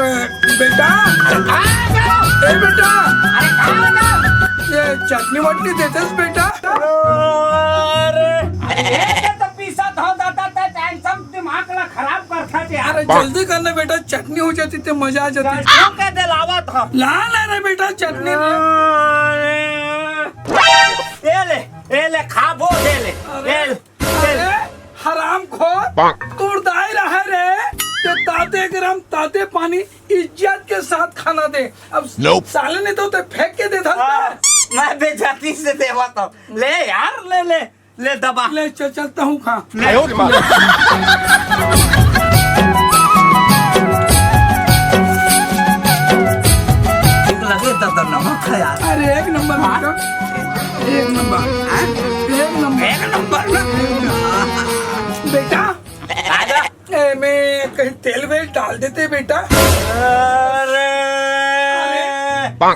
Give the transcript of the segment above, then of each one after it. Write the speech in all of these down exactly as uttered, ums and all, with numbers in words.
बेटा, ए बेटा, अरे कहाँ बेटा? ये चटनी वटनी देतेस बेटा? अरे, ये तो पीसा धो जाता था, टेंशन दिमाग ला खराब करता थे। अरे जल्दी कर ना बेटा, चटनी हो जाती तो मजा आ जाती। चटनी के दिलावत हम। ला ना रे बेटा चटनी। अरे, ये ले, ये ले, खा वो, ये ले, अरे। ये ले। अरे हरामखोर, तोर दाई रहा रे, ते ताते गरम ताते पानी इज्जत के साथ खाना दे। अब Nope। साले ने तो ते फेंक के दे था। हाँ, मैं बेइज्जती से देवा तो। ले यार, ले, ले, ले दबा। ले चल, चलता हूँ खा। ले। आयो रे माँ। लगे दर्द नमक है यार। अरे एक नंबर हाँ? बेटा, एक नंबर, हाँ? एक नंबर। एक नंबर। बेटा, आजा। ए, मैं कहीं तेल वेल डाल देते बेटा। अरे।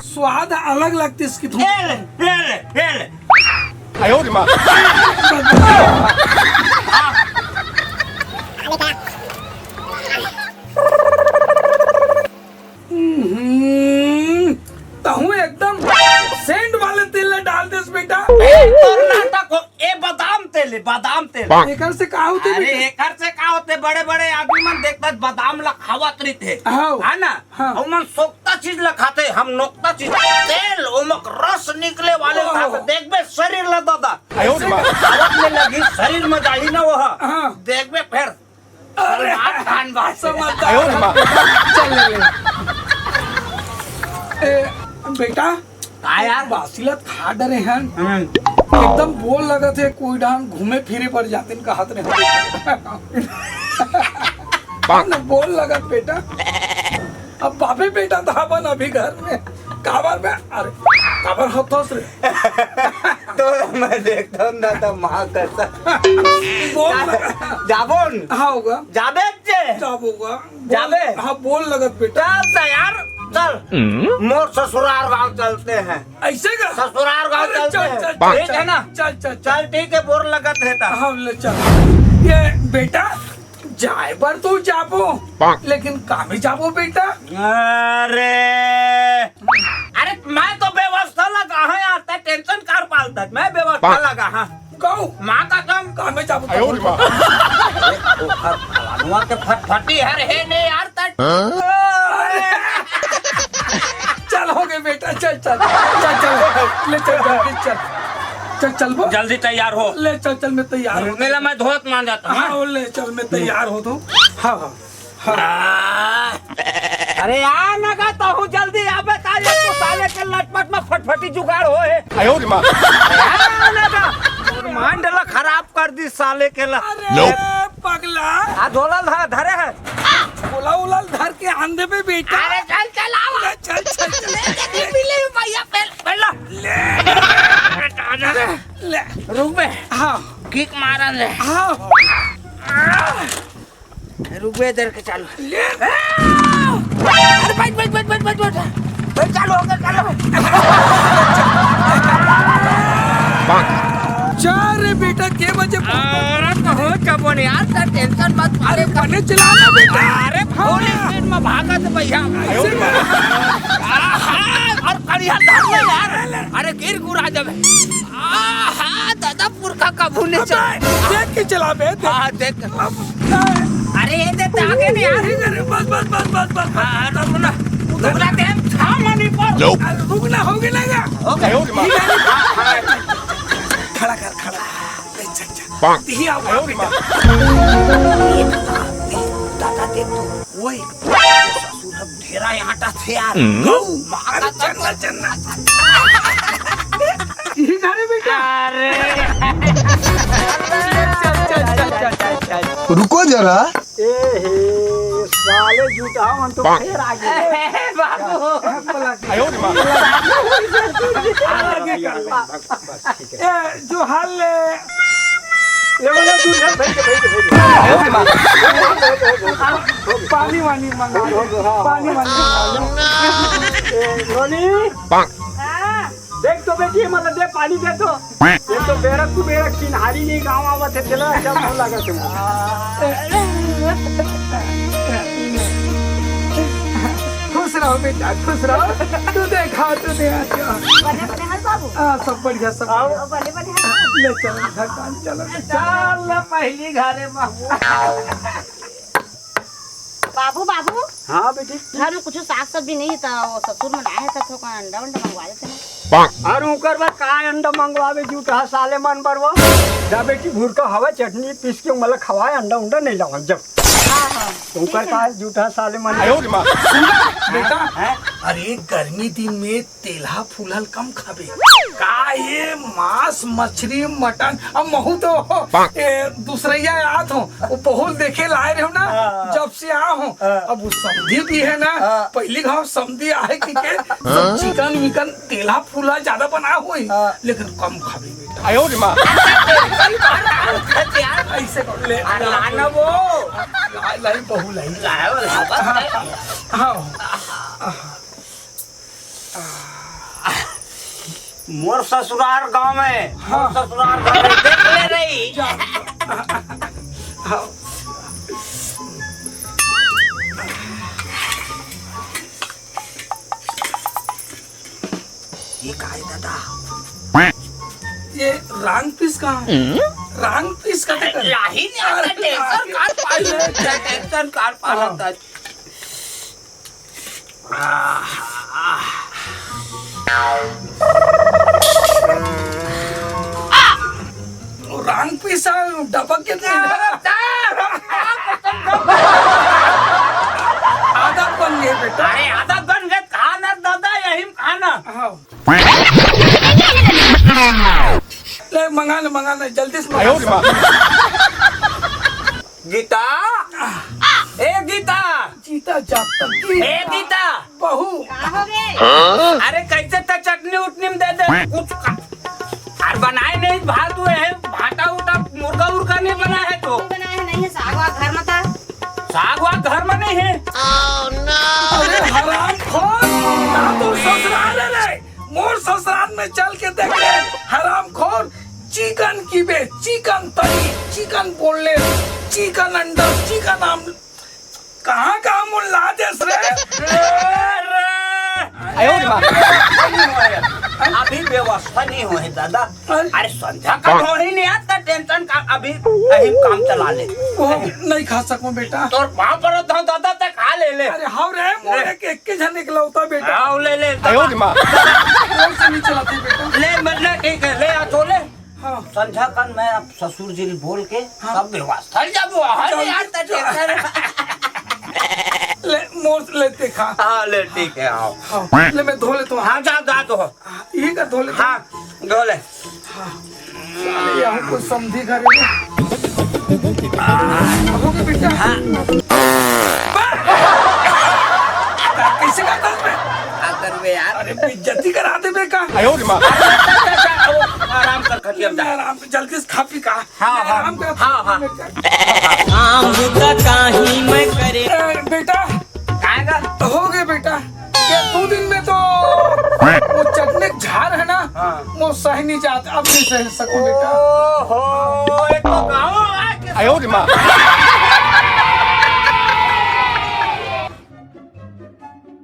स्वाद अलग लगती इसकी। तेल, तेल, तेल। आयो रे माँ। हम्म, तहूँ एकदम सेंट वाले तेल ला डाल देस बेटा। ए, तोर नाटक हो, ए बादाम तेल हे, बादाम तेल। एकर से का होथे अरे बेटा? एकर से का होथे, बड़े बड़े आदमी मन देखत बादाम ला खावत रहिथे, हाँ। है ना? हाँ। ओमन सोखता चीज ला खाथे, हम नोखता चीज। तेल, ओमक रस निकले वाले ओहो। खाथे, देखबे शरीर ला दादा। आयो रे माँ। खावत में लगी, शरीर में जाही ना वो। हाँ। देखबे फिर अरे, सलमान खान बात है। समझदार आयो रे माँ। चल ले ले। ए, बेटा, का यार? बासी ला खा डरे हन। हम्म। एकदम बोर लगत हे, कोई डाहन घूमे फिरे बर जातेन कहत रहे। ना बोर लगत बेटा। अब बापे बेटा धाबन अभी घर में। काबर में? अरे, काबर हथस रे? तो मैं देखता हूँ ना तो माँ कसम। बोल ना। जाबोन। हाँ होगा। जाबे जे। जाबोगा। जाबे। हाँ, बोल लगत बेटा। चल तो यार, चल। हम्म। मोर ससुराल गाँव चलते हैं। ऐसे का? ससुराल गाँव अरे, चलते चल, हैं। चल, चल, ठीक चल, है ना? चल, चल, चल। चल, ठीक है, बोर लगत है तो। हाँ, ले चल। ये बेटा, जाए बर तो जाबो, लेकिन कामे जाबो बेटा? अरे, अरे, मैं तो व्यवस्था लगा हाँ यार, तै टेंशन कर पालता, मैं व्यवस्था लगा हाँ। कहूँ, माँ का काम। कामे जाबो आयो रे माँ। अरे, ओखर फलानुआ के फटफटी हर हे ने यार, तै। हाँ? अरे। चल, हो गए बेटा, चल, चल, चल, चल, ले चल, जल्दी चल, चल, चल, वो। जल्दी तैयार हो। ले चल, चल, मैं तैयार हूँ। मेला मैं धोत मान जाता हूँ। हाँ, वो ले चल, मैं तैयार हो तो। हाँ, हाँ, हाँ। अरे यार, नगा तहूँ जल्दी आबे, का ये तो साले के लटपट में फटफटी जुगाड़ हो है। आयो रे माँ। यार, नगा। मांड ला खराब कर दी साले के ला। अरे पगला। आ धोला धा-, धरे है। बोला उला धर के आंधे पे बेटा। अरे चल, चल, आओ। ले, चल, चल, चल। ले, ले, ले, ले, भैया, पहले, पहले। ले। ले। रुक बे। हाँ। किक मारन ले। हाँ। रुक बे, इधर के चालू। ले। अरे, बैठ, बैठ, बैठ। बैठ, चालू हो गया, चालू। जा रे बेटा, के बजे पहुंचा? अरे, पहुंच जाबो ने यार, सर, टेंशन मत। अरे, बने चला ना बेटा। अरे, फुल हाँ। स्पीड में भागत भैया। ऐसे में। आहा, और करिया धर ले यार। अरे, गिर गुरा जब। आहा, दादा पुरखा कभू नहीं चल। अबे, देख के चला बे, देख। हाँ, देख। अब, अरे, ये दे, आगे नहीं यार। अरे, बस, बस, बस, बस, बस। हाँ, हाँ, रुक ना। रुक ना, दे, था मनी पर। अरे, रुक ना, हो गया ना। हो गया। खड़ा कर, खड़ा। ले, चल, चल। पाक। यही आओ, आयो रे बेटा। बाप। ये दादा, ये दादा, देख तू। ओए, ससुर हम ढेरा आटा थे यार। हम्म। गऊ, माँ का अरे, चल ना, चल ना। यही जा रहे बेटा। अरे। चल, चल, चल। रुको जरा। ए हे, साले जुटाओ, हम तो पाक। फिर आ गए। ए, बाबू। आयो रे माँ। आगे कर। ए, जो हाल ले। ले, ले, ले, दूर ले, भाई, भाई, भाई। पानी वानी मंगा ले। पानी वानी मंगा ले। ए, रोनी। हाँ। देख तो बेटी, मतलब दे, पानी दे तो। ये तो बेरक को बेरक चिन्हारी नहीं गाँव आवत है, चलो, अच्छा मोह लगा तुम। बेटा खुश रहो। तू देखा, तू देखा। बने बने हस बाबू। हाँ, सब बढ़िया, सब आओ। बढ़िया। बने बने हस। ले चलो, भगवान, चलो। चल ना पहली घरे बाबू। बाबू, बाबू। हाँ बेटी। घर में कुछ साग सब्जी नहीं है तो वो ससुर मन आए हैं तो थोड़ा अंडा वंडा मंगवा देते ना। अरे उकर बर का अंडा मंगवावे जूठा साले मन बर वो? जा बेटी, भुरका हवा चटनी पीस के मला खवाए, अंडा उंडा नहीं लावन जब। हाँ, हाँ। उकर का जूठा साले मन। आयो रे माँ। सुन ना, बेटा, हैं? अरे गर्मी दिन में तेलहा फूलल कम खाबे। का ये मांस, मछली, मटन, अब महू तो, ए, दूसरैया आत हो, वो पहुल देखे लाए रहे हो ना, हाँ। जब से आ हो, हाँ। अब वो समधी भी है ना, हाँ। पहली घाव समधी आए कि के, सब चिकन विकन तेलहा फूला ज्यादा बना होई, हाँ। लेकिन कम खाबे बेटा। आयो रे माँ। ऐसे कर ले। आ, ला ना वो। ला, लाई बहू लाई। लाए वाला बात है। हाँ। मोर ससुरार गाँव में, मोर हाँ। ससुरार गाँव में देख ले रही। जा। हाँ। ये का है दादा? ये रांग पीस का है? रांग पीस का तो कर। लाही नहीं आता, अरे, टेंशन कार पाल ले, टेंशन कार पाल हाँ। आता। वो रांग पीसा डबक के नहीं। आदत बन गई बेटा। अरे आदत बन गई, खाना दादा यही खाना। हाँ। ले मंगा ले, मंगा ले, जल्दी से मंगा। आयो रे माँ। गीता, ए गीता, जीता जागता गीता। ए गीता, बहू। का हो गे? अरे कैसे त चटनी उटनी में दे दे कुछ का। अरे बनाए नहीं भात हुए है, भाटा उटा मुर्गा उर्गा नहीं बना है तो। नहीं बना है, नहीं है, साग वाग घर में था। साग वाग घर में नहीं है। अरे हराम खोर, ना तो ससुराल है रे। मोर ससुराल में चल के देख ले, हराम खोर, चिकन की बे, चिकन तरी, चिकन बोले, चिकन अंडा, चिकन आम, कहाँ कहाँ मुल्ला देस रे? आयो रे माँ। अभी व्यवस्था नहीं हुई दादा। अरे अरे संध्या का थोड़ी नहीं आता टेंशन का, अभी कहीं काम चला ले। वो नहीं खा सकूं बेटा। तोर पाँव पर धो दादा तक खा ले ले। अरे हाव रे, मोर ले। एक, एक के जन इकलौता बेटा। हाव ले ले। आयो रे माँ। कोई से नहीं चलाते बेटा। ले मतलब ठीक है, ले आ तो ले। हाँ। संध्या कन मैं अब ससुर जी ले बोल के हाँ। सब व्यवस्था कर जाबो। अरे चल। यार, त टेंशन। ले, मोर ले ते खा। हाँ, ले, ठीक है, आओ। हाँ, ले, मैं धो लेता हूँ। हाँ, जा, जा, धो। हाँ, ये का धो लेता हूँ। हाँ, धो ले। हाँ। साले, यहाँ कोई समधी घर है। हो गया बेटा। हाँ। कैसे करता हूँ मैं? का करबे यार? अरे, बेइज्जती करा देबे का? आयो रे माँ। अच्छा, अच्छा, अच्छा, वो आराम कर, कर लिया जा। आराम से, जल्दी से खा पी का। हाँ, हाँ। आराम कर। हाँ, हाँ। काम बुता काही मैं करे। ए, बेटा। काहे का? हो गए बेटा। ये दो दिन में तो वो चटनी के झार है ना, हाँ। वो सह नहीं जाता, अब नहीं सह सकूं बेटा। ओहो, ये तो गाँव आ के आयो रे माँ।